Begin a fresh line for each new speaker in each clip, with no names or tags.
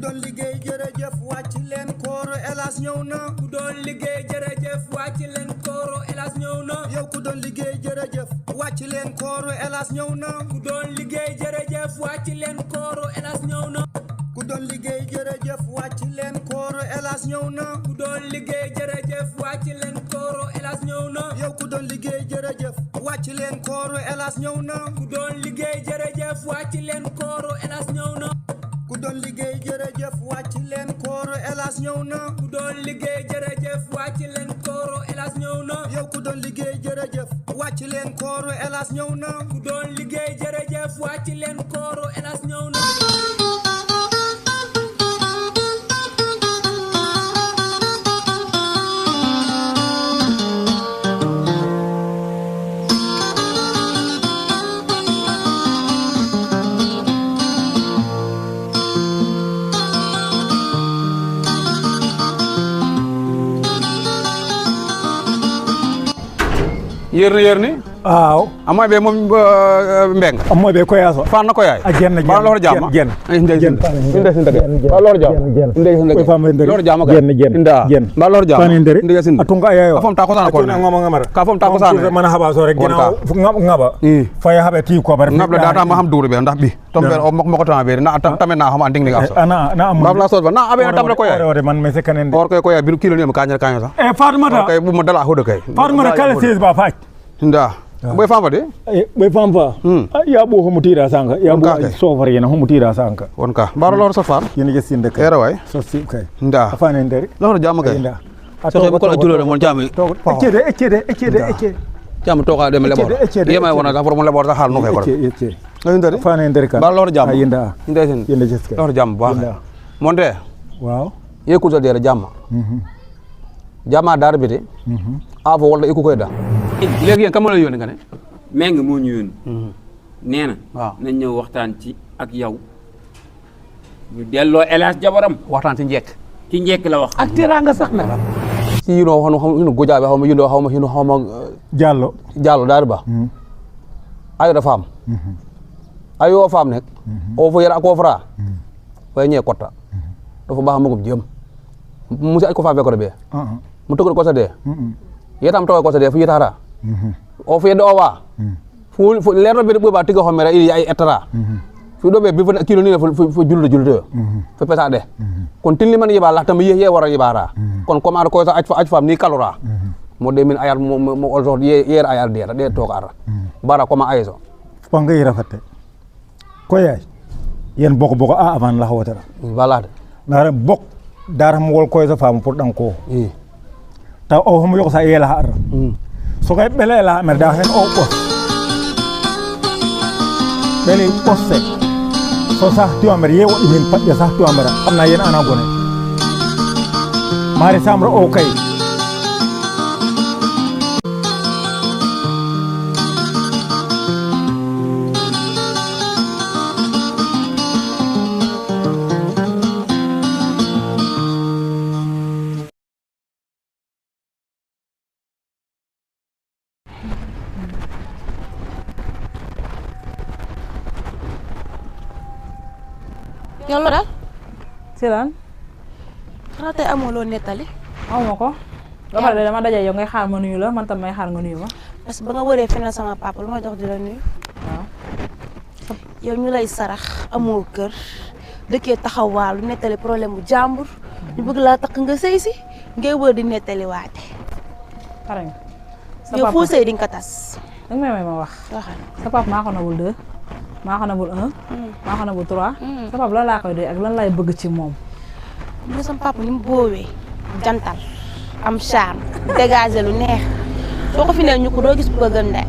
doon liggéey jërëjëf wàcc leen kooro Elas ñëw na ku doon liggéey jërëjëf wàcc leen kooro Elas ñëw na yow ku doon liggéey jërëjëf wàcc leen kooro Elas ñëw na ku doon liggéey jërëjëf wàcc leen kooro Elas ñëw na ku doon liggéey jërëjëf wàcc leen kooro Elas ñëw na ku doon liggéey jërëjëf wàcc leen kooro Elas ñëw na yow ku doon liggéey jërëjëf wàcc leen kooro Elas ñëw na ku doon liggéey jërëjëf wàcc leen kooro Elas ñëw na ku doon liggéey jërëjëf wàcc leen kooro Elas ñëw na ku doon liggéey jërëjëf wàcc leen kooro Elas ñëw na yow ku doon liggéey jërëjëf wàcc leen kooro Elas ñëw na ku doon liggéey jërëjëf wàcc leen kooro Elas ñëw na
yerni
waaw
amoy be mom mbeng
amoy be ko yaso
fan na ko yaay
a genn
ba lor jama
genn
inde sinde ba lor jama inde sinde lor jama ga inda ba lor jama inde sinde
atunga ayo
afam ta ko sana ko
ngama ngamara
ka fam ta ko sana
man haba so rek ginaaw ngaba fay habe ti ko bar
ngab la data ma xam duuru be ndax bi tomber o mako tan be na tamé na xam anding ni afsa
ana na am
ba la so na abe tam ko yaay
ore man me se kanen
or ko yaay bi kilo ni ma kañal kañal sax
Fatmata
kay bu ma dala hodo kay
Fatmata kala ses ba faaj
inda boy famba de
boy famba ya bo ho mutira sanka ya bo sofar yana ho mutira sanka
wonka baro lor safar
yene je sinde kay
era way
so sim kay
nda
afane ndere
lor jama kay
nda
so ko ko julo mon jami
ecce
jam to ka dem lebor yema wona da for mo lebor sa xal no fay ko
ecce
ndere
afane ndere kan
baro lor jam
yenda
ndesen
yende je kay
lor jam ba monte
waaw
yeku so dere jam jama dar bi de avo wala iku koy da legi en kamala yoni nga ne
meng mo ñu yoni neena nañ ñew waxtaan ci ak yow ñu delo Elas jabaram
waxtaan ci njek
la wax
ak teranga sax nak ci yino waxno xam yino gojabe xawma yino xawma jallo dar ba ayo da fam ayo fam nek o fo yara ko fra way ñe kotta dafa baax magum jëm musi ay ko fa be ko be mu togal ko sa de yetam to ko sa de fu yitara o fu yedo wa fu leero be ba tiga xomera ili ay etara fu do be bi fa kilo ni fu julde fu pesa de kon tin li man yiba la tam ye wara yibara kon comment ko sa aj fam ni kalora mo de min ayar mo olso yer ayar de to kara bara comment ayso
panga yi rafate ko yaay yen boko avant la hawtara
voilà
na bok dara mo wol ko sa fam pour dan ko ta o homo yoko sa yela har so kay bele la mer da hen o ko bele posse so sa tu amer ye wodi min padde sa tu amera amna yen ana gone mari samro o kay
yow la daal.
Silan.
xanaa tey amoo loo nettali.
amoo ko. ba pare dama daje yow ngay xaar ma nuyu la man tam may xaar nga nuyu ma.
parce que ba nga wëree fenn sama papa lu ma jox di la nuyu.
waaw.
yow ñu lay sarax amoo kër dëkkee taxawaalu nettali problème bu jàmbur ñu bëgg laa takk nga sëy si ngay wër di nettali waate.
pare nga.
yow foo sëy di nga ko tas.
danga may ma wax.
waxal
sa papa maa ko nabul 2. maa ko nabul 1. maa ko nabul 3. sa papa lan laa koy doy ak lan lay bëgg ci moom.
nga sama papa ni mu boowee jantal am charme dégager lu neex soo ko fi nee ñu ko doo gis bu ko gën de.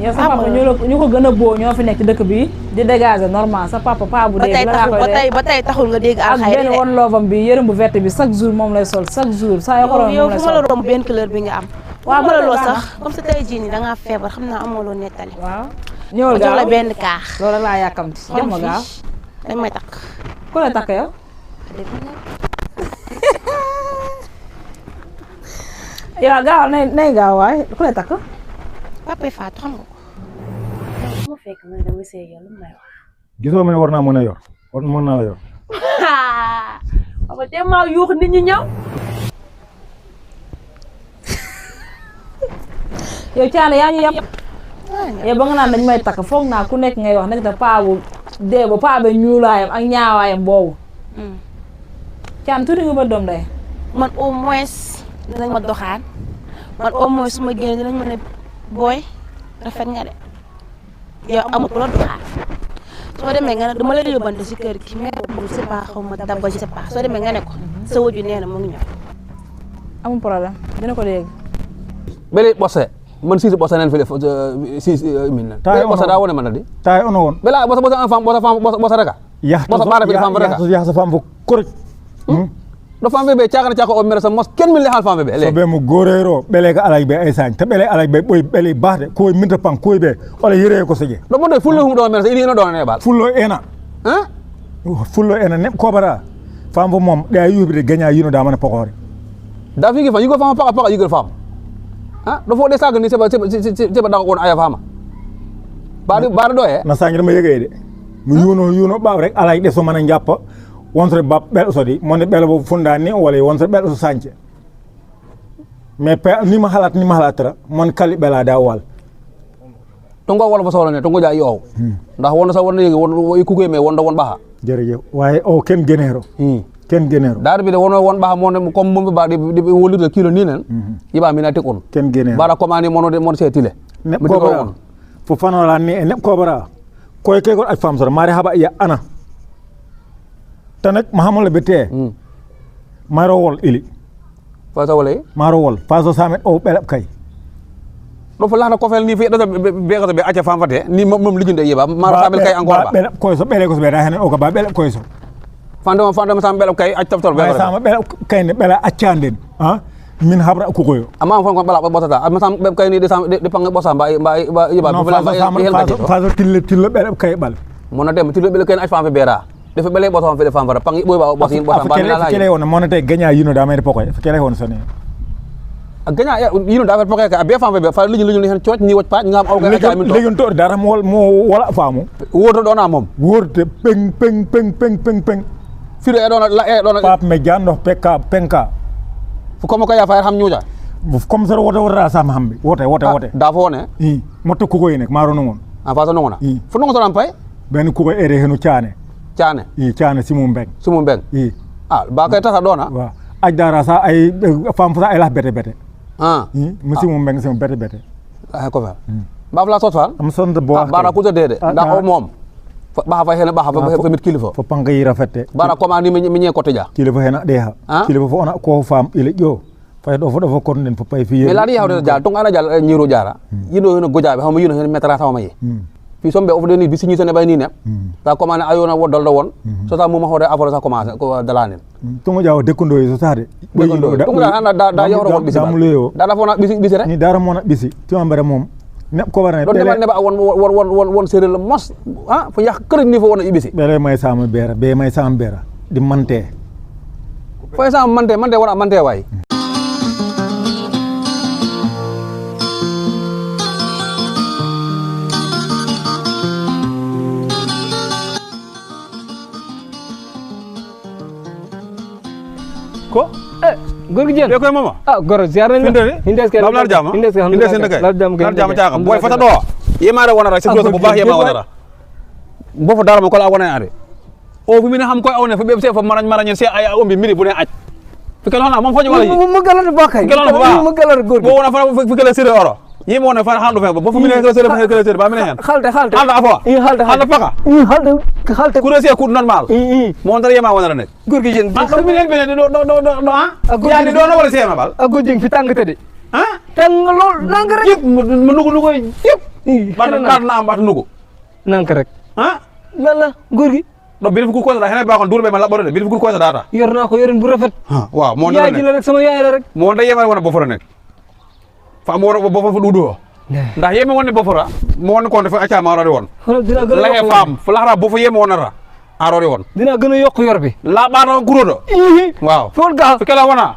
yow sa papa ñu ko gën a boo ñoo fi nekk ci dëkk bi di dégager normal sa papa pa bu dee lan laa koy doy
ba tey taxul nga dégg
ak benn woon loofam bi yërëm bu verte bi chaque jour moom lay sol chaque jour saa yoo ko doon moom lay sol
yow fu ma la romb benn couleur bi nga am.
waaw
ma la loo sax comme ça tey jii nii da ngaa feebar xam naa amoo loo nettali.
waaw ñëwal gaaw
jox la benn kaax.
loolu laa yàkkamti jox ma gaaw.
dañ may takk.
ku la takk yow. yow gaaw nay gaaw waay ku lay takk.
Papa Fatou xam nga ko. su ma fekk man dama sëy yow lu may wax.
gisoo ma ne war naa mën a yor war mën naa la yor.
papa te maa yuux nit ñi ñëw.
yow Thiané yaa ñu yab. yow ba nga naan dañ may takk foog naa ku nekk ngay wax nekk te paa bu dee ba paa ba ñuulaayam ak ñaawaayam boobu. Thiané tuuti nga ba doom day.
man au moins dinañ ma doxaan man au moins su ma génnee dinañ ma ne booy rafet nga de yow amul ku la doxaan soo demee nga ne dama lay yóbbante si kër gi mais bu c'est pas xaw ma daba je sais pas soo demee nga ne ko sa waju nee na mu ngi ñëw.
amul problème dina ko dégg.
bele bosse man sisi bosse nen fele sisi min nan bele bosse da wona man di
tay ono won
bela bosse bosse reka bosse bara fi fam reka
ya sa fam ko koroj
do fam be ciakana ciako o mere sa mos ken min le hal fam be le
so be mo gorero bele ga alay be ay sañ te bele alay be boy bele baxde ko minta pan ko be wala yere ko seje
do mo do fullo hum do mere sa ini no do ne bal
fullo ena
hein
fullo ena ne ko bara fam bo mom da yubi de gagna yino da man pokore
da fi fa yugo fam paka yugo fam ah do fo de saga ni seba da on aya fama ba do e
na sañ dama yegay de mu yuno ba rek alay de so man njappa wontre bab bel sodi mon bel bo fundani wala wontre bel so sance mais ni ma halatara mon kali bela da wal
to ngo wala fa solo ne to ngo ja yow ndax won sa won yegi won ku koy me won da won baxa
jere waye o ken genero ken genero
dar bi de won baxa mon comme mum ba di wolide kilo ni nen yiba mi na tek on
ken genero
bara commande mon setile
ne ko bara fo fanola ni ne ko bara koy ke ko ay fam sor mari haba ya ana tanak mahamul bete maro wol ili
fa sa wolé
maro wol fa so samet o belab kay
do fa la ko fel ni fi do be ko be acca fam faté ni mom lijunde yeba maro samel kay encore ba
belab koy so bele ko so be da hen o ko ba belab koy so
fandama sam belab kay acca tol be
sama belab kay ne bela accanden ha min habra ko koyo
ama fon ko bala botata ama sam be kay ni de pang bossa ba yeba
no fa so tillo belab kay bal
mona dem tillo be kay acca fam be bera defa bele botom fele fam fara pangi boy ba boss yin boss ba la
kele won monate gagna yino da may pokoy kele won sone
gagna yino da pokoy ka be fam be fa luñu hen cioc ni wacc pa ngam aw ga ta min to
legon to dara mo wala famu
woto do na mom
worte peng
firo e do na
pap me jando pekka penka
fu ko ya fa xam ñuja
comme ça woto sam hambe wote
da fo ne
motto ko koy nek maro non
en fa so non fu non so ram pay
ben ko ere henu ciane Thiané Simou Mbeng ah
ba kay tata dona
wa aj dara sa ay fam fa ay la bete mu Simou Mbeng bete
ah ko fa ba la sotfal
am son de bo
bara ku dede ndax o mom ba fa hena ba fa mit kilifa
fo panga yi rafete
bara commande mi ñe ko teja
kilifa hena de ha kilifa fo ona ko fam ile jo fay do fo kon den fo pay fi
mais la di hawde jall tong ana jall ñiro jara yindo no gojabe xawma yino hen metra taw mayi fi sombe of de ni bi signi sene bay ni ne ta commande ayona wodol do won so ta moma hore aforo sa commencé ko dalanen
tongo jaw dekkundo yi so sade
tongo da yoro won bisi da fona bisi rek
ni dara mona bisi to ambere mom ne ko barane
ne ba won sere le mos ah fu yak kër ni fo wona ibisi
bele may sama bera be may sama bera di mante
fay sama mante wona mante way
ko gor gi jeen
be koy mama
gor ziar nañ
hindes ke lar jama hindes ke lar jama taaka boy fata do yema wona ra ci do bu baax yema wona ra bo fa dara ma ko la wona ade o bu mi ne xam koy awne fa be se fa marañ se ay ombi miri bu ne aj fi kala na mom fañu wala yi
mu galar bakay mu galar gor
bo wona fa fi kala sire oro yema wona fa handu fe bo fu mi ne kala sire ba mi ne hen
khalte
anda afo anda faka
khalte
ku rese ku normal mo ndar yema wona ra nek
gor gi jeen
ba mi ne be do ya ni do no wala sema bal
a gojing fi tangate de tang lol nang rek
yep mu nugo yep ban na am bat nugo
nang rek lala gor gi
do bil fu ko da hena ba kon dur be ma laboro de bil fu ko da data
yorna ko yorin bu rafet
waaw mo na
nek rek sama yaay la rek
mo nda yema wona bo fora nek fa mo bo fa dudo ndax yema woni bo fora mo won ko dafa acca ma rodi won la e fam fu la ra bo fa yema wona ra arori won
dina gëna yok yor bi
la ba do gurodo waaw
fol ga
fi kala wona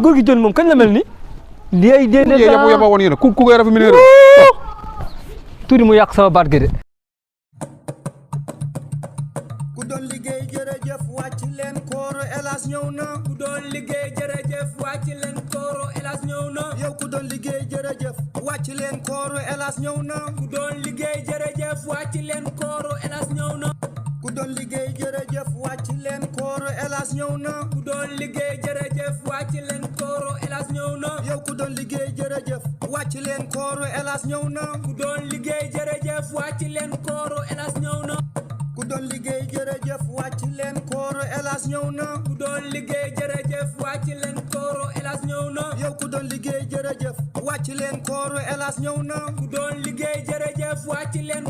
gor gi jon mom kañ la melni li ay de
yeba won yena ku ko rafa mineur
tudi mu yak sama baat gi de
ku doon jërëjëf wàcc leen kooro Elhadj ñëw na ku doon liggéey jërëjëf wàcc leen kooro Elhadj ñëw na yow ku doon liggéey jërëjëf wàcc leen kooro Elhadj ñëw na ku doon liggéey jërëjëf wàcc leen kooro Elhadj ñëw na ku doon liggéey jërëjëf wàcc leen kooro Elhadj ñëw na ku doon liggéey jërëjëf wàcc leen kooro Elhadj ñëw na yow ku doon liggéey jërëjëf wàcc leen kooro Elhadj ñëw na ku doon liggéey jërëjëf wàcc leen kooro Elhadj ñëw na ku doon liggéey jërëjëf wàcc leen kooro Elhadj ñëw na ku doon liggéey jërëjëf wàcc leen kooro Elhadj ñëw na yow ku doon liggéey jërëjëf wàcc leen kooro Elhadj ñëw na ku doon liggéey jërëjëf wàcc leen